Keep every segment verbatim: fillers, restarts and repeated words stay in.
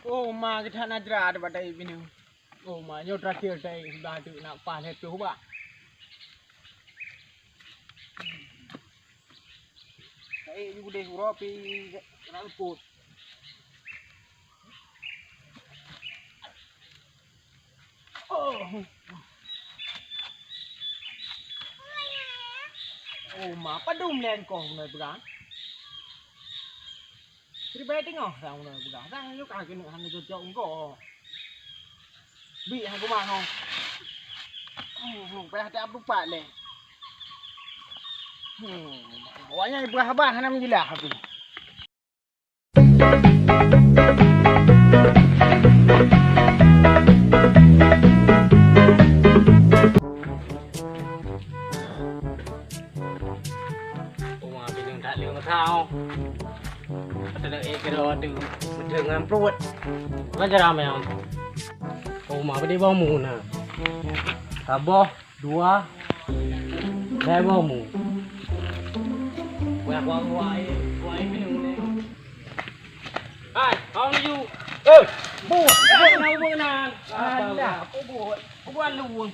Oh ma, geutak na jrat bak tai bineung. Oh ma, nyoe terakhir tai sudah tu nak pas lhèe ploh bak. Kaék ju udeh uroe pi rampot. Oh. Oh ma, padum lengkoh bunoe peugah. Siribèe teungoh sang bunoe peugah. Sang yuk ka keuneuk hana cocok engko. Bi hana kuman ho. Hmm, payah tak bupat lé. Hmm, awaknyan ipeugah haba hana meujeulaih tapi. Uma bineung that leueng masa. Ata ék keudroe teuh meuteung ngon pruet. Bukan cara meunan. Uma badi boh mu na. Saboh, dua, lhèe boh mu. Wah, wah, wah, eh, wah, eh, bineung ni. Hai, hong laju. Eh, bu, eh, na ubeueng nan. Alah, apa buet? Apa buet lu?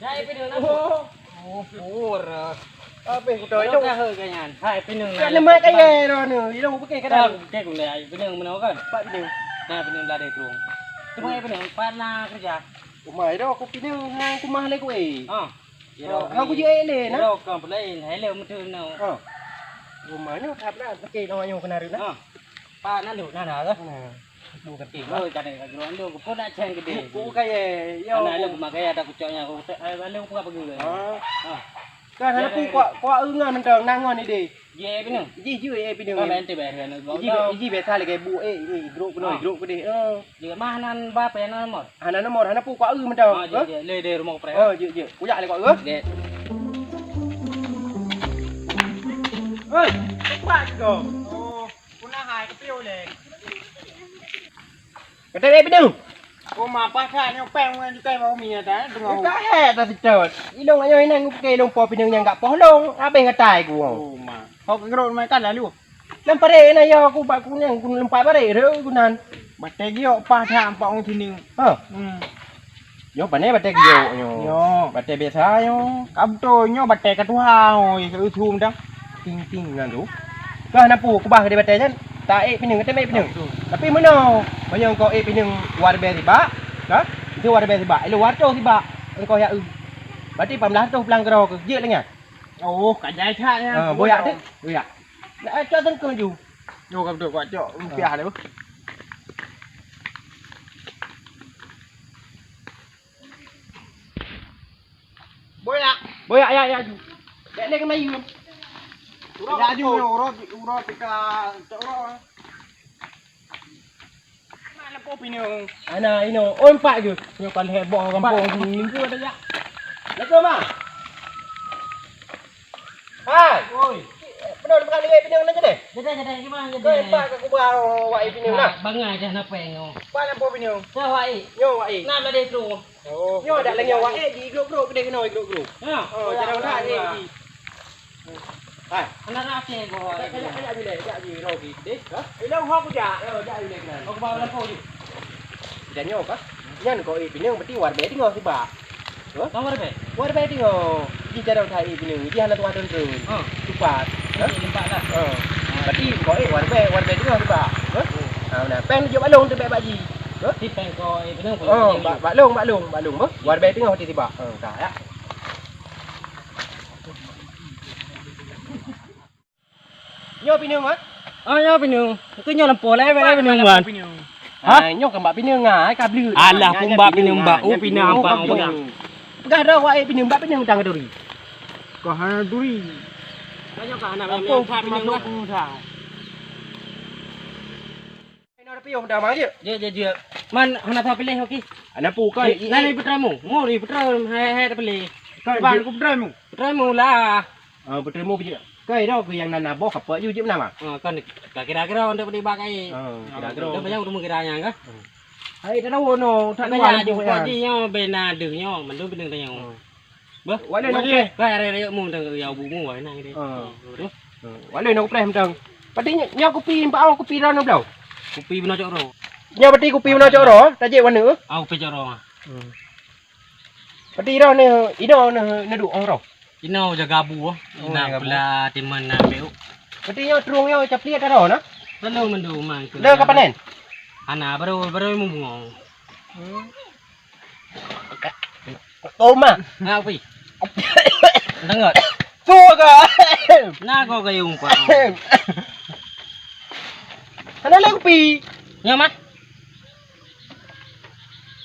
Hai, pineung na. Oh, oh, pura. Habéh kutoi tu. Ka he ka nyan. Hai, pineung na. Ka leumah kaya droeneuh. Ilong bukeh kadang. Ka bukeh gulai, pineung meunoe kan? Pat pineung. Na pineung ladai trueng. Cuma ya pineung, pat na kerja. Umai dah aku pineung, hang kumah lé ku eh. Ha. Ha, aku jeuet lé na. Iro ka pelain, hai lé meuteun na. Ha. Umai nyoe thap na, pakai nyoe kena reu na. Ha. Pat na lu na na. Na. Bu keuti. Oh, kadang ka jeuet nyoe, ku pun nak ceng gede. Bu kaya, yo. Anak lu kumak kaya tak kucok nya, ku tak, eh, lalu ku apa gula. Ha. Ha. Kan hana pu kuak, kuak eu ngon mantong, na ngon ideh. Ye, pineung. Ji, ji, eh, pineung. Kan ente bayar kan. Ji, ji biasa lagi bu, eh, ini grup kena, grup gede. Ha. Ji, mah nan ba pe nan nomor. Hana nomor, hana pu kuak eu mantong. Ha, ji, ji, le de rumah kupreh. Ha, ji, ji. Kuyak le kuak eu. Ji. Hei, cepat kau. Oh. Puna hai, kepieu lé? Kata dia bidang. Oh, ma, apa that nyoe péng ngon jukai bak umi ya, dah, dengar. Ka hé dah sicot. Ilong ayo inang ku pakai ilong po pineung nyang gak poh long, habéh ngatai ku. Oh, ma. Hok ngerot mai kan lalu. Lam parek na ya aku bak ku nyang ku lempat parek re ku nan. Batèe giok pah that empat orang sini. Ha. Hmm. Nyoe pane batèe giok nyoe. Nyoe. Batèe biasa nyoe. Ka beutôi nyoe batèe ka tuha nyoe, keu usu meudah. Ting-ting nyan tu. Kah na pu kubah di batèe nyan, ta ék pineung, ta ék pineung. Tapi meunoe, meunyoe engkau ék pineung war bèe sibak, ka? Itu war bèe sibak, ilong war toh sibak. Engkau ya eu. Berarti pamlah toh pulang keudroe keu jeuet lé nyan. Oh, ka jai that nyan. Ha, boyak tu, boyak. Nak cok tengkeu ju. Nyoe ka beutôi kuat cok, rupiah lé. Boyak. Boyak, ya, ya, ju. Dek lé kena yun. Urok, ya, ju, urok, urok, urok, kita, urok. Mana po pineung? Ana, ino, oh, empat ju. Nyoe kan heboh kampung, minggu ada ya. Assalamualaikum, Bang. Hai. Oi. Penuh bukan lagi pineung lagi deh. Jadi, jadi, gimana jadi? Kau empat ke kubah, oh, wak pineung lah. Bangai dah napa yang. Empat lampu pineung. Dah, wak. Nyo, wak. Nah, ada itu. Oh. Nyoe dak lagèe nyoe, eh, di grup-grup, keudeh keunoe grup-grup. Ya. Oh, cara udah, eh, di. Hai. Anak rakyat kau. Kajak, kajak bilai, kajak bilai, rogi, deh. Ha? Ilong ho kujak, yo, jak bilai keunan. Kau bawa lampu je. Dan nyoe kah? Nyan kau, eh, pineung berarti war bèe teungoh sibak. Hah? Kau war bèe? War bèe teungoh. Ji cara udah, eh, pineung. Ji hana tuan turun. Ha. Tupat. Ha? Ji limpat lah. Ha. Berarti kau, eh, war bèe, war bèe teungoh sibak. Ha? Ha, nah, pèng jok balong tu bèk bak ji. Hah? Ti pèng ko, eh, beuna ko. Oh, bak, bak long, bak long, bak long, boh. War bèe teungoh ti sibak. Oh, ka, ya. Nyoe pineung, ah? Ah, nyoe pineung. Keu nyoe lampu, lai, lai pineung, wan. Ha? Ah, nyoe kan bak pineung, ah, ka bleue. Alah, pun bak pineung, bak. Oh, pineung, bak, oh, bak. Peugah dah, wak, eh, pineung, bak pineung tang duri. Kau hana duri. Kau nyoe ka hana pineung, ka pineung, ah. Inoe piôh dah, Bang, jeuet? Jeuet, jeuet, jeuet. Man, hana tapiléh, oke. Hana pu, kan? Eh, eh, nan ni putra mu. Mu ni putra, hai, hai, tapiléh. Kan, Bang, jeuet. Ku putra mu. Putra mu lah. Ah, putra mu, jeuet. Kai dah, ku yang nan naboh, kapot ju, jeuet nama? Ah, kan, ka kira-kira untuk beli bak ai. Ah, kira-kira. Dah banyak udah mengira nya, kan? Ah. Hai, dah tahu, no, tak ada yang jumpa ji, nyo, bena deuh, nyo, mandum benda tanya. Ah. Bah, wak lé nang preh. Bah, raya-raya mu tang ya bu mu wai nang deh. Ha. Wak lé nang preh mantong. Pati nyoe kupi empat awak kupi ron bloe. Kupi beuna cok ro. Nyoe berarti kupi meunoe cok roh, tajek warna. Ah, kupi cok roh. Hmm. Berarti inoe ne, inoe ne, ne duek roh. Inoe jaga bu. Oh, ina jaga bu. Pula timan na meu. Berarti nyoe trueng nyoe capliek taroe na? Belum, belum, man. Dah kapanen? Hana, baru, baru mubungong. Hmm. Toma. Na kupi. Dengar. Tu ka. Na ko gayung pa. Hana lé kupi. Nyoe mah.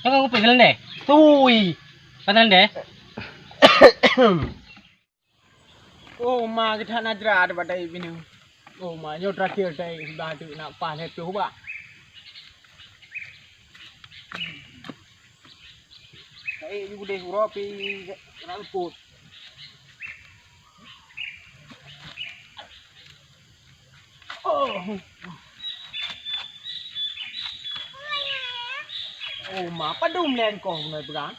Nyoe kupi kalendé. Tui. Kalendé. Oh, ma, geutak na jrat bak dai bineung. Oh, ma, nyoe terakhir dai siblah teuk nak paih lhèe ploh bak. Dai ju gudeh uroe pi rangkut. Oh. Oh, ma, padum lé engkoh bunoe peugah.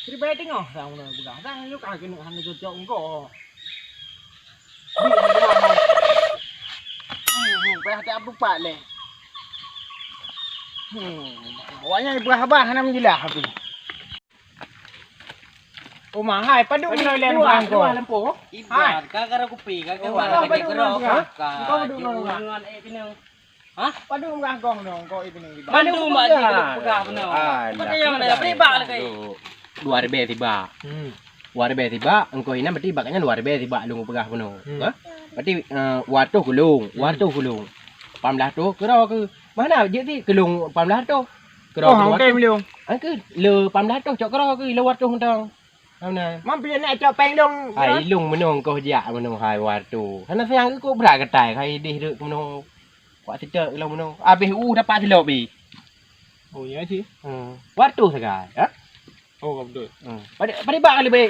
Ribèe teungoh sang uroe peugah, sang nyoe ka keuneuk hana cocok engko. Bèk, bèk, bèk. Hmm, hmm, payah tak bupat lé. Hmm, awaknyan peugah haba hana meujeulaih tapi. Oh, ma, hai, padum lé lé luwah, luwah lampôh. Hai. Iban, ka, ka kupi, ka, ka. Oh, padum lé luwah. Ka, padum lé luwah. Ngon, eh, pineung. Hah? Padum gah goh nyoe, engko ipineung ribak. Padum bak jih keuneuk peugah bunoe. Alah, padum nyang na, padum. Ribak lagèe. Dua ribèe sibak. Hmm. Dua ribèe sibak, engko inan berarti bak nyan dua ribèe sibak lôn peugah bunoe. Hmm. Ha? Berarti, eh, dua ratoh keu lôn, hmm, dua ratoh keu lôn. Lapan blah ratoh keudroe keuh. Mana jeuet ti keu lôn lapan blah ratoh. Keudroe keuh dua ratoh. Oh, hana tem lôn. Angke le lapan blah ratoh cok keudroe keuh le dua ratoh mantong. Hana. Mam pian nak cok péng lôn. Hai, lôn meunoe engkoh jak meunoe hai dua ratoh. Hana sayang keu brat geutai hai deh rot meunoe. Wak seutôt ilong meunoe. Abéh uh dapat silop pih. Oh, ya cit. Hmm. Dua ratoh sagai, ha? Oh, ka beutôi. Hmm. Padé, padé bak ka leubeh?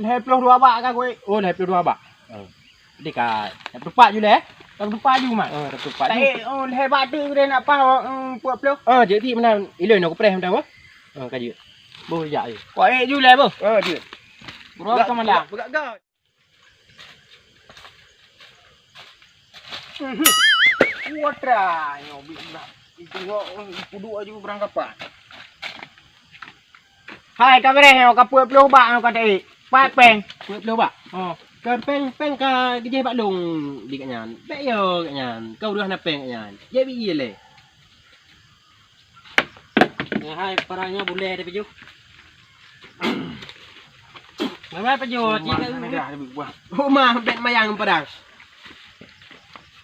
Lhèe ploh dua bak ka kuék. Oh, lhèe ploh dua bak. Hmm. Jadi ka, dah tupat ju lé? Dah tupat ju, Mat. Oh, dah tupat ju. Tak, eh, oh, lhèe bak tu deh nak paih, hmm, peuet ploh. Oh, jadi meunan ilôn aku preh meunan, oh. Oh, ka jeuet. Boh jak je. Kuék ju lé, boh. Oh, jeuet. Bro, ka malam. Peugah, peugah. Mhm. Watra nyoe bit bak. Itu nyoe, eh, ipuduk aju barang kapan. Hai, ka beureh nyoe, ka peuet ploh bak nyoe ka taék. Pat péng. Peuet ploh bak? Oh. Kan péng, péng ka geujeh bak lôn di kat nyan. Bèk yo kat nyan. Ka ureueng hana péng kat nyan. Jép bit ie lé. Nyan hai, parang nyoe bulèe deh peujuh. Memang peujuh, cit. Uma, bèk mayang parang.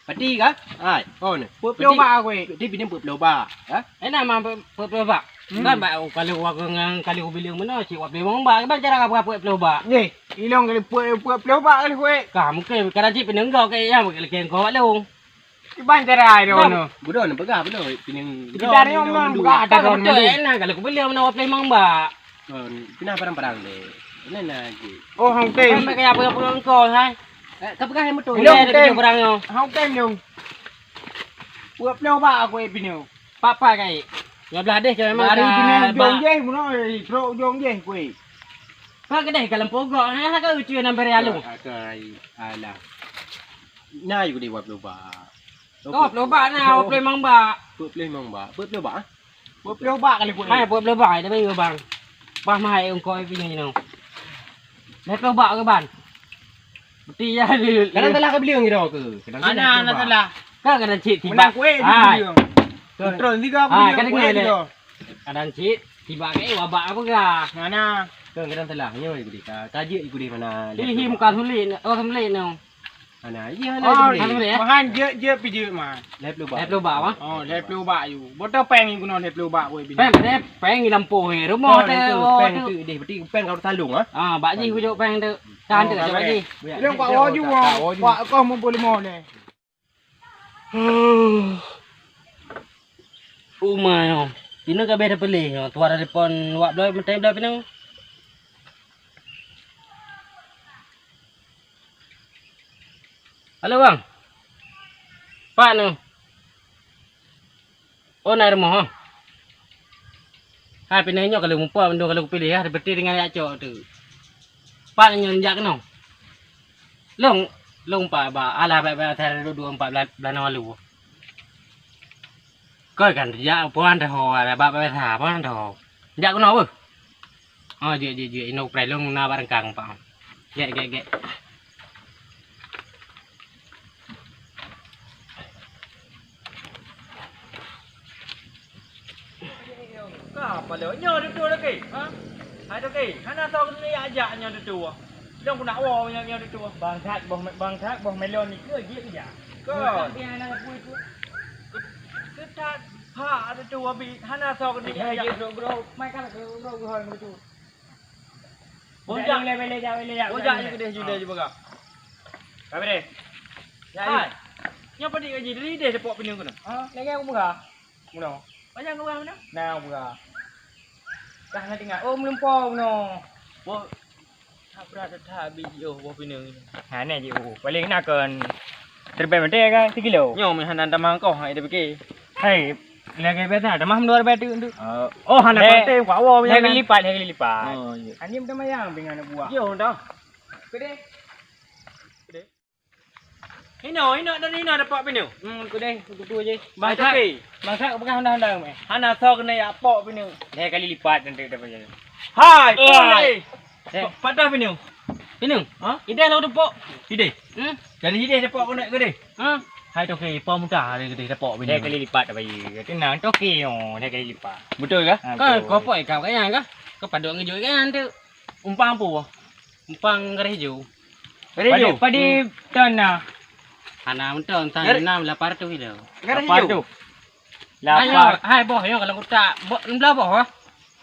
Pati ka? Hai, oh ni. Peuet ploh bak aku, eh. Pati pinang peuet ploh bak, ha? Enak mah peuet ploh bak. Hmm. Kan bak, oh, kalau aku ngan kali aku bilang mana, cik wak bilang bak, bang cara apa peuet ploh bak. Nggih, ilong kali peuet, peuet ploh bak kali kuék. Ka, mungkin kadang cik pinang kau ke, ya, mungkin lagi kau bak long. Iban cara ai droeneuh. Budoe neupeugah budoe, pineung. Sekitar nyoe memang buka ata droeneuh. Betul, enak kalau kupeuleueh meunan dua ploh limong bak. Oh, pinah barang-barang deh. Ini na ji. Oh, hang tem. Sampai kaya pegang-pegang kau, hai. Eh, kau pegang yang betul. Ilong tem. Barang nyoe. Hang tem, Ilong. Dua ploh bak aku, eh, pineung. Papa kai. Dua belas deh, memang. Dari pineung jong jeh, bunoe, trok jong jeh, kui. Kau kedai kalau pogok, hai, kau ucui nambah rialu. Akai, alah. Na yuk di dua ploh bak. Dua ploh bak na, dua ploh limong bak. Dua ploh limong bak. Dua ploh bak, ah? Dua ploh bak kali pun. Hai, dua ploh bak, dah bayu bang. Bah mahai ongkoi pinya ni. Dua ploh bak ke ban? Beti ya di. Kadang telah ke beliau ngira ke? Kadang telah. Ana telah. Kan kadang cik tiba. Menang kuih di beliau. Betul tiga. Hai, kadang kuih ni. Kadang cik tiba ke wabak apa ga? Mana? Kan kadang telah. Nyo ikut dia. Kaji ikut dia mana? Hihi muka sulit. Oh, sulit no. Hana, iya, hana. Oh, hana, ya? Mahan jeuet, jeuet pi jeuet, man. Lhèe ploh bak. Lhèe ploh bak, wah? Oh, lhèe ploh bak yu. Boh teuh péng yu keunoe lhèe ploh bak wéh pi. Péng, péng, péng di lampôh, eh. Rumoh teuh, oh, péng teuh. Teuh deh, berarti péng kalau talung, ah. Ah, bak jih kujok péng teuh. Tan teuh, bak jih. Ilong kuat woe ju, kuat koh mumpung lima lé. Uma nyoe. Pinoe ka beh dah peleh nyoe. Tuan ada pon wak bloe, meutai bloe pinoe. Halo, bang. Pat nyoe. Oh, na i rumoh, oh. Hai, pinah nyoe ka lheueh muphom, mandum ka lheueh kupiléh, ah, berarti tinggai jak cok tu. Pat nyoe jak keunoe. Long, long pat bak, alah, bak, bak, asai duek-duek empat belas, belas nyoe lalu. Koi kan jak puan teuho, ada bak biasa puan teuho. Jak keunoe beuh. Oh, jeuet, jeuet, jeuet. Inoe preh lôn na bak reungkang pak. Gek, gek, gek. Ka pala nyoe tutoe lagèe? Ha? Hai toke, hana soe keuneuk jak nyoe tutoe. Lôn peunak woe nyoe, nyoe tutoe. Bang that boh, bang that boh melon ni keu jih keu jak. Ka. Bukan dia hana pui tu. Ketat pha tutoe abi hana soe keuneuk jak. Hai, jih bro, bro. Mai ka bro, bro, bro, bro. Bonjak. Boleh, boleh, boleh, boleh, boleh. Bonjak je keudeh, judeh je bagah. Ka beureh. Ya, hai. Nyoe padit gaji dari deh dapok pineung keunoe. Ha, lagèe aku peugah. Keunoe. Panjang keu peugah keunoe? Nah, aku peugah. Dah na tinggal. Oh, meulumpo keunoe. Boh. Tak berat dah habis jiôh boh pineung ni. Ha, ni jiôh. Paling na kon serbet mete kan sekilo. Nyoe meuhan dan tamah kau, ha, ida pikir. Hai, lagèe biasa, tamah dua ribèe tu, tu. Oh, hana kuat tem, kuat woe punya. Lagèe lipat, lagèe lipat. Oh, iya. Anjing temayang dengan anak buah. Yo dah. Kedeh. Kedeh. Hino, hino dan hino dapat pineung. Hmm, kedeh, betul je. Bangsa, bangsa bukan honda-honda meh. Hana soe keuneuk jak pok pineung. Lhèe kali lipat nanti dapat je. Hai, pok lé. Patah pineung. Pineung? Ha? Ideh lo dapok. Ideh. Hmm? Jadi ideh dapok keuneuk kedeh. Hmm? Hai toke, pom mudah hari kedeh dapok pineung. Lhèe kali lipat dapat je. Tenang toke yo, lhèe kali lipat. Betul kah? Kan kopok ikau kayang kah? Kau padok ngejok ikan tu. Umpang apa? Umpang garéh ijo. Garéh ijo? Padi ton na. Hana meuton, tan enam lapan ratus kilo. Garéh ijo. Lapan ratus. Hai boh nyoe kalau kutak, boh enam belas boh ah.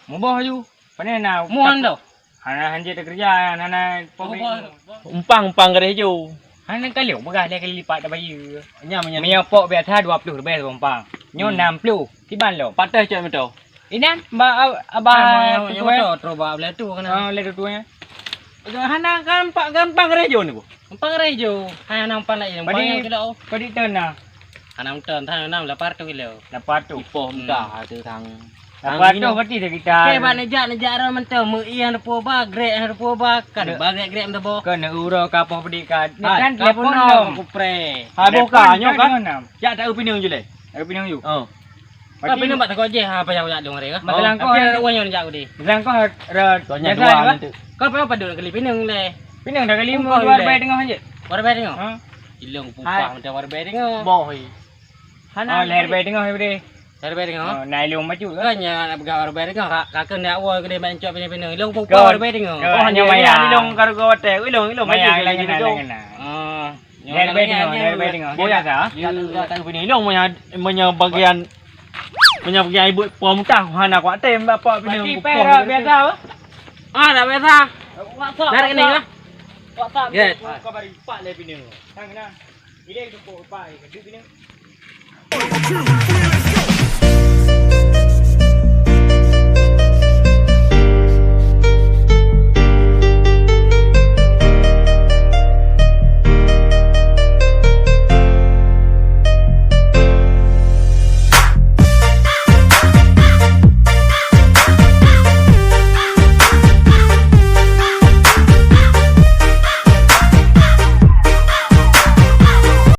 Muboh aju. Pane na. Muan doh. Hana hanjeuet teukeureuja, hana pom. Umpang, umpang garéh ijo. Hana kali, peugah lhèe kali lipat tabayeue. Nya meunyo. Meunyo pok biasa dua puluh ribèe umpang. Nyoe enam puluh. Kiban lom. Patah cok moto. Inan ba abah tu. Moto terobak belah tu kena. Ah, belah tu nya. Hana gampang, gampang garéh ijo ni, Bu. Gampang garéh ijo. Hai hana gampang lagi. Padi ton na. Hana ton, tan enam lapan ratus kilo. Lapan ratus. Ipoh mudah tu tang. Lapan ratus berarti dah kita. Oke, bak nejak, nejak ro mentong, meuieng rupo ba, grek rupo ba, kan ba grek-grek mentong bo. Kan uro kapoh pedi ka. Kan telepon no, kupre. Ha, buka nyo kan. Jak tak pineung je leh. Tak pineung ju. Oh. Kau pineung bak takok je, ha, payah jak dong hari ka. Masalah kau ada orang yang jak udi. Masalah kau ada. Kau payah paduk nak kali pineung leh. Pineung dah kali dua ribèe tengah je. Dua ribèe tengah. Ha? Ilong pupah macam dua ribèe tengah. Boh. Hana. Oh, lhèe ribèe tengah je deh. Lhèe ribèe tengah. Oh, na ilong bacut ke? Kan nya nak peugah dua ribèe tengah. Ka, ka kena awal kena main cok pineung-pineung. Ilong pupah dua ribèe tengah. Oh, hanya maya. Ilong kargo hotel. Ilong, ilong bacut. Maya, ilong kena, ilong kena. Ah. Lhèe ribèe tengah, lhèe ribèe tengah. Boh ya sah? Ya, tak tahu pineung. Ilong maya, maya bagian, maya bagian ibu pom tah, hana kuat tem bapak pineung. Berarti pera biasa. Ah, dah biasa. WhatsApp. Dari ni lah. WhatsApp. Yes. Kau bari empat leh pineung. Tang kena. Ile tu kok empat, kedua pineung.